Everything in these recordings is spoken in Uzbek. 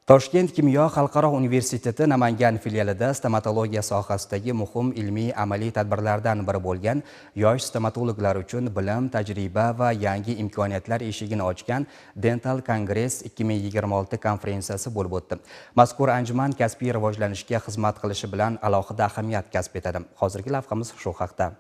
Toshkent kimyo xalqaro universiteti Namangan filialida stomatologiya sohasidagi muhim ilmiy-amaliy tadbirlardan biri bo'lgan yosh stomatologlar uchun bilim, tajriba va yangi imkoniyatlar eshigini ochgan Dental Congress 2026 konferensiyasi bo'lib o'tdi. Mazkur anjuman kasbiy rivojlanishga xizmat qilishi bilan alohida ahamiyat kasb etadi. Hozirgi lavhamiz shu haqda.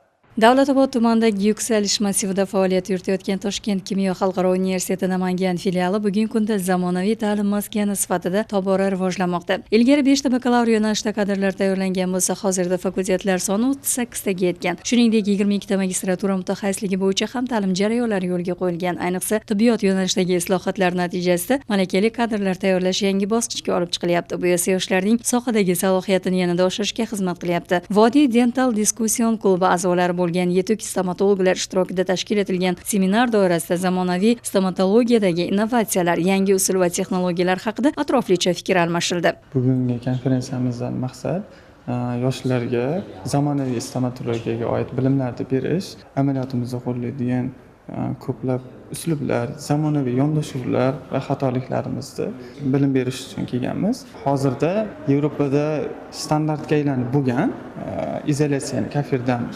Davlatobod tumanidagi Yuksalish massivida faoliyat yuritayotgan Toshkent kimyo xalqaro universiteti Namangan filiali bugungi kunda zamonaviy ta'lim maskani sifatida tobora rivojlanmoqda. Ilgari 5 ta bakalavr yo'nalishida kadrlar tayyorlangan bo'lsa, hozirda fakultetlar soni 38 taga yetgan. Shuningdek, 22 ta magistratura mutaxassisligi bo'yicha ham ta'lim jarayonlari yo'lga qo'yilgan. Ayniqsa, tibbiyot yo'nalishidagi islohotlar natijasida malakali kadrlar tayyorlash yangi bosqichga olib chiqilyapti. Bu esa yoshlarning sohadagi salohiyatini yanada oshirishga xizmat qilyapti. Vodiy Dental Diskussion klubi a'zolari bo'lgan yetuk stomatologlar ishtirokida tashkil etilgan seminar doirasida zamonaviy stomatologiyadagi innovatsiyalar, yangi usul va texnologiyalar haqida atroflicha fikr almashildi. Bugungi konferensiyamizdan maqsad yoshlarga zamonaviy stomatologiyaga oid bilimlarni berish, amaliyotimizda qo'llaydigan ko'plab uslublar, zamonaviy yondashuvlar va xatoliklarimizni bilim berish uchun kelganmiz. Hozirda Yevropada standartga aylanib bo'lgan izolyatsiyani kafirdan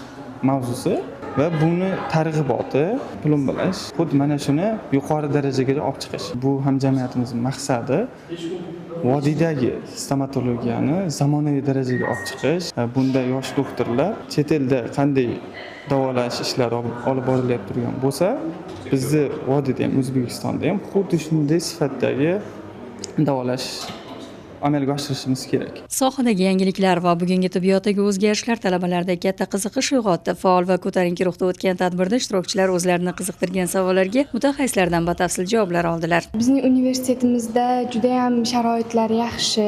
mavzusi va buni targ'iboti, plombalash, xuddi mana shuni yuqori darajaga olib chiqish. Bu ham jamiyatimizning maqsadi. Vodiydagi stomatologiyani zamonaviy darajaga olib chiqish. Bunda yosh doktorlar chet elda qanday davolash ishlari olib borilayotgan turgan bo'lsa, bizni vodiyda ham, O'zbekistonda ham xuddi shunday sifatdagi davolash amalga oshirishimiz kerak. Sohadagi yangiliklar va bugungi tibbiyotdagi o'zgarishlar talabalarda katta qiziqish uyg'otdi. Faol va ko'tarinki ruhda o'tgan tadbirda ishtirokchilar o'zlarini qiziqtirgan savollarga mutaxassislardan batafsil javoblar oldilar. Bizning universitetimizda juda ham sharoitlar yaxshi.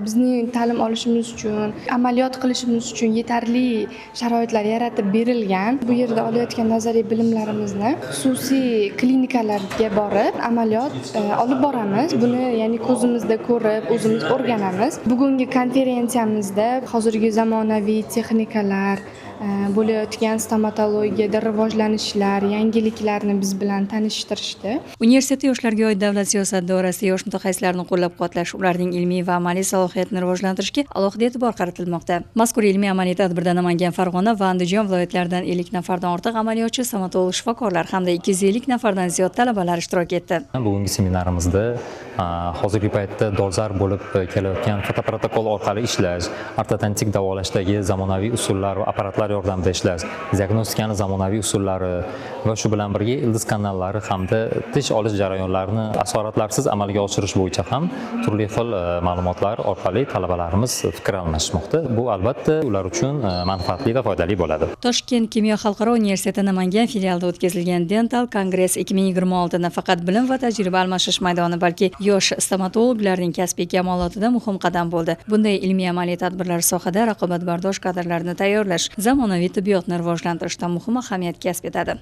Bizning ta'lim olishimiz uchun, amaliyot qilishimiz uchun yetarli sharoitlar yaratib berilgan. Bu yerda olayotgan nazariy bilimlarimizni xususiy klinikalarga borib amaliyot olib boramiz. Buni ya'ni ko'zimizda ko'rib, o'zimiz o'rganamiz. Bugungi konferensiyamizda hozirgi zamonaviy texnikalar, bo'layotgan stomatologiyada rivojlanishlar, yangiliklarni biz bilan tanishtirishdi. Universitetda yoshlarga oid davlat siyosati doirasida yosh mutaxassislarni qo'llab-quvvatlash, ularning ilmiy va amaliy salohiyatini rivojlantirishga alohida e'tibor qaratilmoqda. Mazkur ilmiy-amaliy tadbirda Namangan, Farg'ona va Andijon viloyatlaridan 50 nafardan ortiq amaliyotchi stomatolog shifokorlar hamda 250 nafardan ziyod talabalar ishtirok etdi. Bugungi seminarimizda hozirgi paytda dolzarb bo'lib kelayotgan fotoprotokol orqali ishlash, ortodontik davolashdagi zamonaviy usullar va apparatlar yordamida ishlash, diagnostikani zamonaviy usullari va shu bilan birga ildiz kanallari hamda tish olish jarayonlarini asoratlarsiz amalga oshirish bo'yicha ham turli xil ma'lumotlar orqali talabalarimiz fikr almashmoqda. Bu albatta ular uchun manfaatli va foydali bo'ladi. Toshkent kimyo xalqaro universiteti Namangan filialida o'tkazilgan Dental Congress 2026 nafaqat bilim va tajriba almashish maydoni, balki yosh stomatologlarning kasbiy kamolotida muhim qadam bo'ldi. Bunday ilmiy-amaliy tadbirlar sohada raqobatbardosh kadrlarni tayyorlash, zamonaviy tibbiyotni rivojlantirishda muhim ahamiyat kasb etadi.